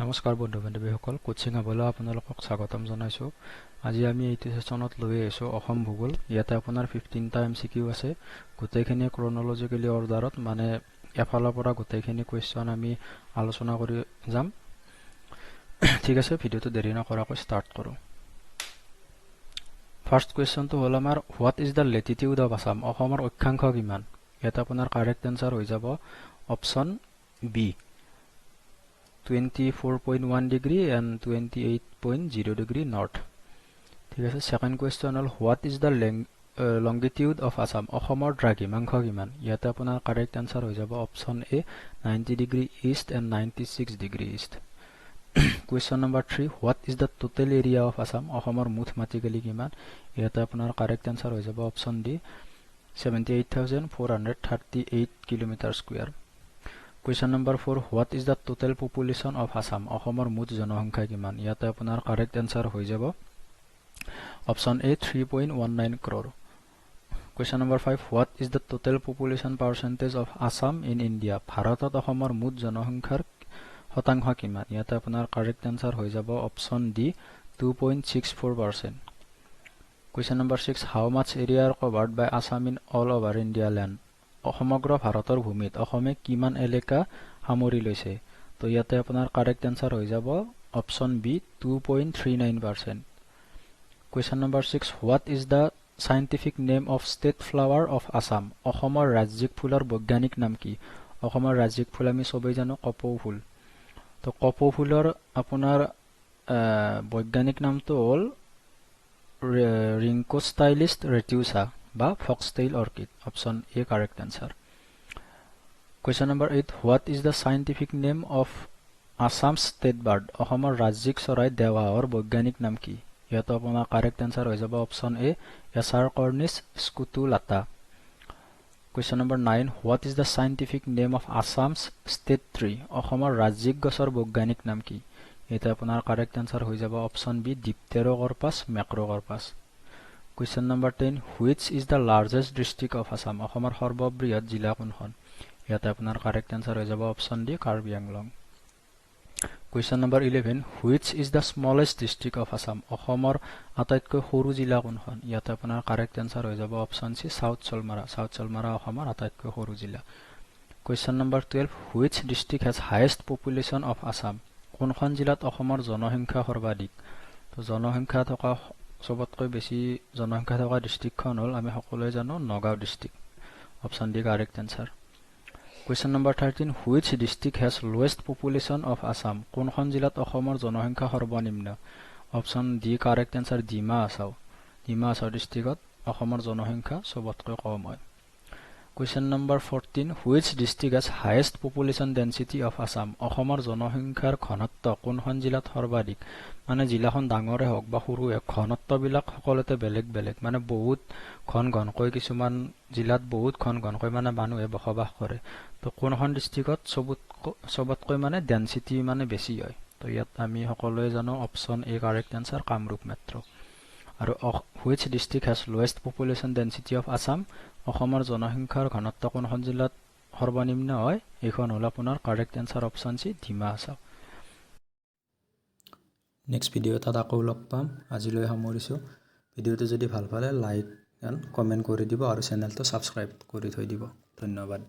নমস্কাৰ বন্ধু বান্ধৱীসকল, কোচিং হাবলৈ আপোনালোকক স্বাগতম জনাইছোঁ। আজি আমি এইটো ছেশ্যনত লৈ আহিছোঁ অসম ভূগোল। ইয়াতে আপোনাৰ 15টা এমচিকিউ আছে, গোটেইখিনি ক্ৰনলজিকেলি অৰ্ডাৰত, মানে এফালৰ পৰা গোটেইখিনি কুৱেশ্যন আমি আলোচনা কৰি যাম। ঠিক আছে, ভিডিঅ'টো দেৰি নকৰাকৈ ষ্টাৰ্ট কৰোঁ। ফাৰ্ষ্ট কুৱেশ্যনটো হ'ল আমাৰ, "What is the latitude of Assam?" অসমৰ অক্ষাংশ কিমান? ইয়াতে আপোনাৰ কাৰেক্ট এনচাৰ হৈ যাব option B, 24.1 degree and 28.0 degree north. ঠিক আছে। ছেকেণ্ড কুৱেশ্যন হ'ল, "What is the longitude of Assam?" অসমৰ দ্ৰাঘিমাংশ কিমান? ইয়াতে আপোনাৰ কাৰেক্ট এনচাৰ হৈ যাব option A, 90 degree east and 96 degree east. Question number 3, "What is the total area of Assam?" অসমৰ মুঠ মাটিকালি কিমান? ইয়াতে আপোনাৰ কাৰেক্ট এনচাৰ হৈ যাব option D, 78,438 kilometre square. Question number 4, "What is the total population of Assam?" অসমৰ মুঠ জনসংখ্যা কিমান? ইয়াতে আপোনাৰ কাৰেক্ট এনচাৰ হৈ যাব option A, 3.19 crore. Question number 5, "What is the total population percentage of Assam in India?" ভাৰতত অসমৰ মুঠ জনসংখ্যাৰ শতাংশ কিমান? ইয়াতে আপোনাৰ কাৰেক্ট এনচাৰ হৈ যাব option D, 2.64%. Question number 6, "How much area are covered by Assam in all over India land?" সমগ্ৰ ভাৰতৰ ভূমিত অসমে কিমান এলেকা সামৰি লৈছে? তো ইয়াতে আপোনাৰ কাৰেক্ট এনচাৰ হৈ যাব option B, 2.39%. Question number 6, "What is the scientific name of state flower of Assam?" অসমৰ ৰাজ্যিক ফুলৰ বৈজ্ঞানিক নাম কি? অসমৰ ৰাজ্যিক ফুল আমি চবেই জানো কপৌ ফুল। তো কপৌ ফুলৰ আপোনাৰ বৈজ্ঞানিক নামটো হ'ল ৰিংকোষ্টাইলিছ ৰেটিউচা বা foxtail orchid, option A correct answer. Question number 8, "What is the scientific name of Assam state bird?" অসমৰ ৰাজ্যিক চৰাই দেওহাঁহৰ বৈজ্ঞানিক নাম কি? ইয়াতো আপোনাৰ কাৰেক্ট এনচাৰ হৈ যাব option A, Asarcornis scutulata. Question number 9, "What is the scientific name of Assam's state tree?" অসমৰ ৰাজ্যিক গছৰ বৈজ্ঞানিক নাম কি? ইয়াতে আপোনাৰ কাৰেক্ট এনচাৰ হৈ যাব option B, Dipterocarpus macrocarpus. Question number 10, "Which is the largest district of Assam?" অসমৰ সৰ্ববৃহৎ জিলা কোনখন? ইয়াতে আপোনাৰ কাৰেক্ট এনচাৰ হৈ যাব option D, Karbi Anglong. Question number 11, "Which is the smallest district of Assam?" অসমৰ আটাইতকৈ সৰু জিলা কোনখন? ইয়াতে আপোনাৰ কাৰেক্ট এনচাৰ হৈ যাব অপশ্যন চি, চাউথ চলমাৰা। চাউথ চলমাৰা অসমৰ আটাইতকৈ সৰু জিলা। Question number 12, "Which district has highest population of Assam?" কোনখন জিলাত অসমৰ জনসংখ্যা সৰ্বাধিক? তো জনসংখ্যা থকা, চবতকৈ বেছি জনসংখ্যা থকা ডিষ্ট্ৰিক্টখন হ'ল, আমি সকলোৱে জানো, Nagaon district, option D correct answer. Question number 13, "Which district has lowest population of Assam?" কোনখন জিলাত অসমৰ জনসংখ্যা সৰ্বনিম্ন? Option D correct answer, Dima Hasao. Dima Hasao ডিষ্ট্ৰিক্টত অসমৰ জনসংখ্যা চবতকৈ কম হয়। Question number 14, "Which district has highest population density of Assam?" অসমৰ জনসংখ্যাৰ ঘনত্ব কোনখন জিলাত সৰ্বাধিক? মানে জিলাখন ডাঙৰে হওক বা সৰুৱে হওক, ঘনত্ববিলাক সকলোতে বেলেগ বেলেগ। মানে বহুত ঘন ঘনকৈ, কিছুমান জিলাত বহুত ঘন ঘনকৈ মানে মানুহে বসবাস কৰে। তো কোনখন ডিষ্ট্ৰিক্টত চবতকৈ মানে ডেঞ্চিটি মানে বেছি হয়? তো ইয়াত আমি সকলোৱে জানো option A correct answer, Kamrup metro. আৰু "Which district has lowest population density of Assam?" অসমৰ জনসংখ্যাৰ ঘনত্ব কোনখন জিলাত সৰ্বনিম্ন হয়? এইখন হ'ল আপোনাৰ correct answer option C, Dima Hasao. Next video এটাত আকৌ লগ পাম, আজিলৈ সামৰিছোঁ। ভিডিঅ'টো যদি ভাল পালে লাইক এণ্ড কমেণ্ট কৰি দিব আৰু চেনেলটো ছাবস্ক্ৰাইব কৰি থৈ দিব। ধন্যবাদ।